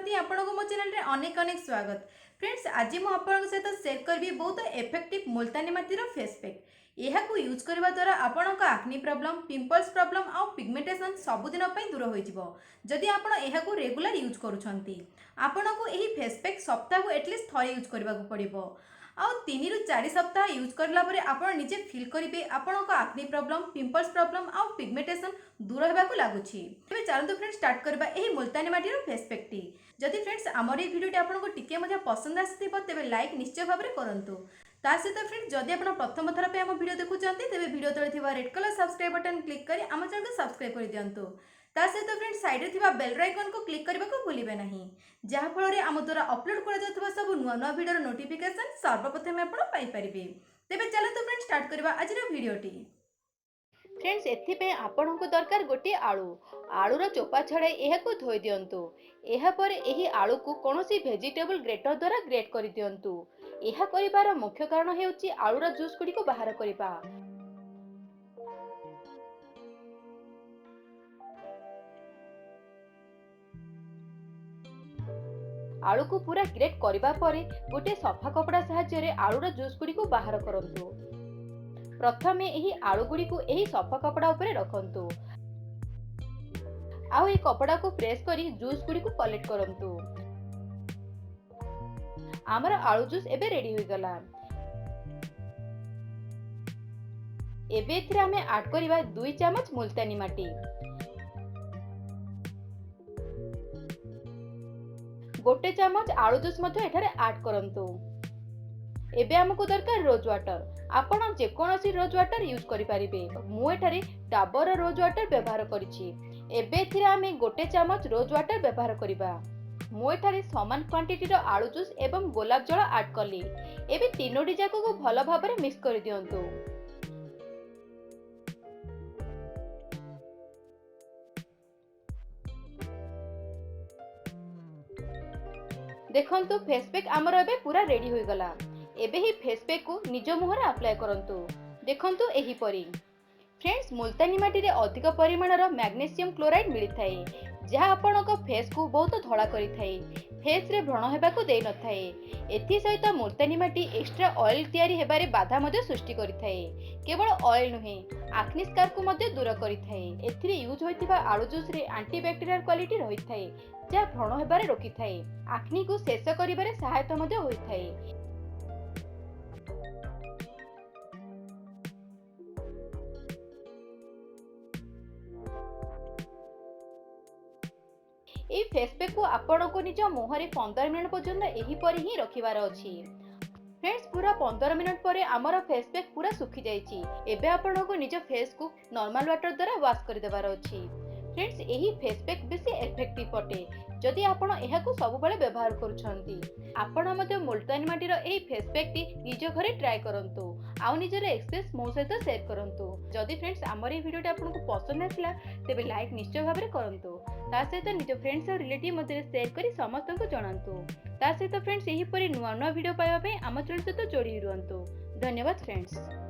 ଭାରତୀ। ଆପଣଙ୍କୁ ମୋ ଚ୍ୟାନେଲରେ ଅନେକ ଅନେକ ସ୍ୱାଗତ। ଫ୍ରେଣ୍ଡସ୍, ଆଜି ମୁଁ ଆପଣଙ୍କ ସହିତ ସେୟାର କରିବି ବହୁତ ଏଫେକ୍ଟିଭ୍ ମୁଲତାନୀ ମାଟିର ଫେସ୍ ପ୍ୟାକ୍। ଏହାକୁ ୟୁଜ୍ କରିବା ଦ୍ୱାରା ଆପଣଙ୍କ ଆକ୍ନି ପ୍ରୋବ୍ଲେମ୍, ପିମ୍ପଲ୍ସ ପ୍ରୋବ୍ଲେମ୍ ଆଉ ପିଗମେଣ୍ଟେସନ୍ ସବୁଦିନ ପାଇଁ ଦୂର ହୋଇଯିବ, ଯଦି ଆପଣ ଏହାକୁ ରେଗୁଲାର ୟୁଜ୍ କରୁଛନ୍ତି। ଆପଣଙ୍କୁ ଏହି ଫେସ୍ ପ୍ୟାକ୍ ସପ୍ତାହକୁ ଆଟଲିଷ୍ଟ ଥରେ ୟୁଜ୍ କରିବାକୁ ପଡ଼ିବ। ଆଉ 3ରୁ 4 ସପ୍ତାହ ୟୁଜ୍ କରିଲା ପରେ ଆପଣ ନିଜେ ଫିଲ୍ କରିବେ, ଆପଣଙ୍କ ଆକ୍ନି ପ୍ରୋବ୍ଲେମ୍, ପିମ୍ପଲ୍ସ ପ୍ରୋବ୍ଲେମ୍ ଆଉ ପିଗମେଣ୍ଟେସନ୍ ଦୂର ହେବାକୁ ଲାଗୁଛି। ତେବେ ଚାଲନ୍ତୁ ଫ୍ରେଣ୍ଡ, ଷ୍ଟାର୍ଟ କରିବା ଏହି ମୁଲତାନୀ ମାଟିର ଫେସ୍ ପ୍ୟାକ୍ଟି। ଯଦି ଫ୍ରେଣ୍ଡସ୍, ଆମର ଏହି ଭିଡ଼ିଓଟି ଆପଣଙ୍କୁ ଟିକେ ମଧ୍ୟ ପସନ୍ଦ ଆସିଥିବ, ତେବେ ଲାଇକ୍ ନିଶ୍ଚୟ ଭାବରେ କରନ୍ତୁ। ତା ସହିତ ଫ୍ରେଣ୍ଡ, ଯଦି ଆପଣ ପ୍ରଥମ ଥର ପାଇଁ ଆମ ଭିଡ଼ିଓ ଦେଖୁଛନ୍ତି, ତେବେ ଭିଡ଼ିଓ ତଳେ ଥିବା red colour subscribe button click କରି ଆମ ଚ୍ୟାନେଲକୁ ସବସ୍କ୍ରାଇବ୍ କରିଦିଅନ୍ତୁ। ତା ସହିତ ଫ୍ରେଣ୍ଡ, ସାଇଡ଼୍ରେ ଥିବା ବେଲ୍ ଆଇକନ୍କୁ କ୍ଲିକ୍ କରିବାକୁ ଭୁଲିବେ ନାହିଁ, ଯାହାଫଳରେ ଆମ ଦ୍ୱାରା ଅପଲୋଡ଼ କରାଯାଉଥିବା ସବୁ ନୂଆ ନୂଆ ଭିଡ଼ିଓର ନୋଟିଫିକେସନ୍ ସର୍ବପ୍ରଥମେ ଆପଣ ପାଇପାରିବେ। ତେବେ ଚାଲନ୍ତୁ ଫ୍ରେଣ୍ଡ, ଷ୍ଟାର୍ଟ କରିବା ଆଜିର ଭିଡ଼ିଓଟି। ଫ୍ରେଣ୍ଡସ୍, ଏଥିପାଇଁ ଆପଣଙ୍କୁ ଦରକାର ଗୋଟିଏ ଆଳୁ। ଆଳୁର ଚୋପା ଛଡ଼ାଇ ଏହାକୁ ଧୋଇ ଦିଅନ୍ତୁ। ଏହାପରେ ଏହି ଆଳୁକୁ କୌଣସି ଭେଜିଟେବୁଲ୍ ଗ୍ରେଟର ଦ୍ୱାରା ଗ୍ରେଟ୍ କରିଦିଅନ୍ତୁ। ଏହା କରିବାର ମୁଖ୍ୟ କାରଣ ହେଉଛି ଆଳୁର ଜୁସ୍ ଗୁଡ଼ିକୁ ବାହାର କରିବା। ଆଳୁକୁ ପୁରା ଗ୍ରେଟ୍ କରିବା ପରେ ଗୋଟିଏ ସଫା କପଡ଼ା ସାହାଯ୍ୟରେ ଆଳୁର ଜୁସ୍ ଗୁଡ଼ିକୁ ବାହାର କରନ୍ତୁ। ପ୍ରଥମେ ଏହି ଆଳୁ ଗୁଡ଼ିକୁ ଏହି ସଫା କପଡ଼ା ଉପରେ ରଖନ୍ତୁ ଆଉ ଏହି କପଡ଼ାକୁ ପ୍ରେସ୍ କରି ଜୁସ୍ ଗୁଡ଼ିକୁ କଲେକ୍ଟ କରନ୍ତୁ। ଆମର ଆଳୁ ଜୁସ୍ ଏବେ ରେଡି ହୋଇଗଲା। ଏବେ ଏଥିରେ ଆମେ ଆଡ୍ କରିବା 2 ଚାମଚ ମୁଲତାନୀ ମାଟି, 1 ଚାମଚ ଆଳୁ ଜୁସ୍ ମଧ୍ୟ ଏଠାରେ ଆଡ୍ କରନ୍ତୁ। ଏବେ ଆମକୁ ଦରକାର ରୋଜ୍ ୱାଟର। ଆପଣ ଯେକୌଣସି ରୋଜ୍ ୱାଟର ୟୁଜ୍ କରିପାରିବେ। ମୁଁ ଏଠାରେ ଡାବରର ରୋଜ୍ ୱାଟର ବ୍ୟବହାର କରିଛି। ଏବେ ଏଥିରେ ଆମେ 1 ଚାମଚ ରୋଜ୍ ୱାଟର ବ୍ୟବହାର କରିବା। ମୁଁ ଏଠାରେ ସମାନ କ୍ୱାଣ୍ଟିଟିର ଆଳୁ ଜୁସ୍ ଏବଂ ଗୋଲାପ ଜଳ ଆଡ୍ କଲି। ଏବେ ତିନୋଟି ଯାକକୁ ଭଲ ଭାବରେ ମିକ୍ସ କରିଦିଅନ୍ତୁ। ଦେଖନ୍ତୁ, ଫେସ୍ ପ୍ୟାକ୍ ଆମର ଏବେ ପୁରା ରେଡି ହୋଇଗଲା। ଏବେ ଏହି ଫେସ୍ ପ୍ୟାକ୍କୁ ନିଜ ମୁହଁରେ ଆପ୍ଲାଏ କରନ୍ତୁ। ଦେଖନ୍ତୁ, ଏହିପରି। ଫ୍ରେଣ୍ଡସ୍, ମୁଲତାନୀ ମାଟିରେ ଅଧିକ ପରିମାଣର ମ୍ୟାଗ୍ନେସିୟମ୍ କ୍ଲୋରାଇଡ୍ ମିଳିଥାଏ, ଯାହା ଆପଣଙ୍କ ଫେସ୍କୁ ବହୁତ ଧଳା କରିଥାଏ, ଫେସ୍ରେ ବ୍ରଣ ହେବାକୁ ଦେଇନଥାଏ। ଏଥିସହିତ ମୁଲତାନୀ ମାଟି ଏକ୍ସଟ୍ରା ଅଏଲ୍ ତିଆରି ହେବାରେ ବାଧା ମଧ୍ୟ ସୃଷ୍ଟି କରିଥାଏ। କେବଳ ଅଏଲ୍ ନୁହେଁ, ଆକ୍ନି ସ୍କାର୍କୁ ମଧ୍ୟ ଦୂର କରିଥାଏ। ଏଥିରେ ୟୁଜ୍ ହୋଇଥିବା ଆଳୁ ଜୁସ୍ରେ ଆଣ୍ଟିବ୍ୟାକ୍ଟେରିଆଲ କ୍ୱାଲିଟି ରହିଥାଏ, ଯାହା ବ୍ରଣ ହେବାରେ ରୋକିଥାଏ, ଆକ୍ନିକୁ ଶେଷ କରିବାରେ ସହାୟତା ମଧ୍ୟ ହୋଇଥାଏ। ଏହି ଫେସ୍ ପ୍ୟାକ୍କୁ ଆପଣଙ୍କୁ ନିଜ ମୁହଁରେ 15 ମିନିଟ୍ ପର୍ଯ୍ୟନ୍ତ ଏହିପରି ହିଁ ରଖିବାର ଅଛି। ଫ୍ରେଣ୍ଡସ୍, ପୁରା 15 ମିନିଟ୍ ପରେ ଆମର ଫେସ୍ ପ୍ୟାକ୍ ପୁରା ଶୁଖିଯାଇଛି। ଏବେ ଆପଣଙ୍କୁ ନିଜ ଫେସ୍କୁ ନର୍ମାଲ ୱାଟର ଦ୍ୱାରା ୱାଶ୍ କରିଦେବାର ଅଛି। ଫ୍ରେଣ୍ଡସ୍, ଏହି ଫେସ୍ ପ୍ୟାକ୍ ବେଶୀ ଏଫେକ୍ଟିଭ୍ ଅଟେ, ଯଦି ଆପଣ ଏହାକୁ ସବୁବେଳେ ବ୍ୟବହାର କରୁଛନ୍ତି। ଆପଣ ମଧ୍ୟ ମୁଲତାନୀ ମାଟିର ଏହି ଫେସ୍ ପ୍ୟାକ୍ଟି ନିଜ ଘରେ ଟ୍ରାଏ କରନ୍ତୁ ଆଉ ନିଜର ଏକ୍ସପିରିଏନ୍ସ ମୋ ସହିତ ସେୟାର କରନ୍ତୁ। ଯଦି ଫ୍ରେଣ୍ଡସ୍, ଆମର ଏହି ଭିଡ଼ିଓଟି ଆପଣଙ୍କୁ ପସନ୍ଦ ଆସିଲା, ତେବେ ଲାଇକ୍ ନିଶ୍ଚୟ ଭାବରେ କରନ୍ତୁ। ତା ସହିତ ନିଜ ଫ୍ରେଣ୍ଡସ୍ ଆଉ ରିଲେଟିଭ୍ ମଧ୍ୟରେ ସେୟାର କରି ସମସ୍ତଙ୍କୁ ଜଣାନ୍ତୁ। ତା ସହିତ ଫ୍ରେଣ୍ଡସ୍, ଏହିପରି ନୂଆ ନୂଆ ଭିଡ଼ିଓ ପାଇବା ପାଇଁ ଆମ ଚ୍ୟାନେଲ୍ ସହିତ ଯୋଡ଼ି ରୁହନ୍ତୁ। ଧନ୍ୟବାଦ ଫ୍ରେଣ୍ଡସ୍।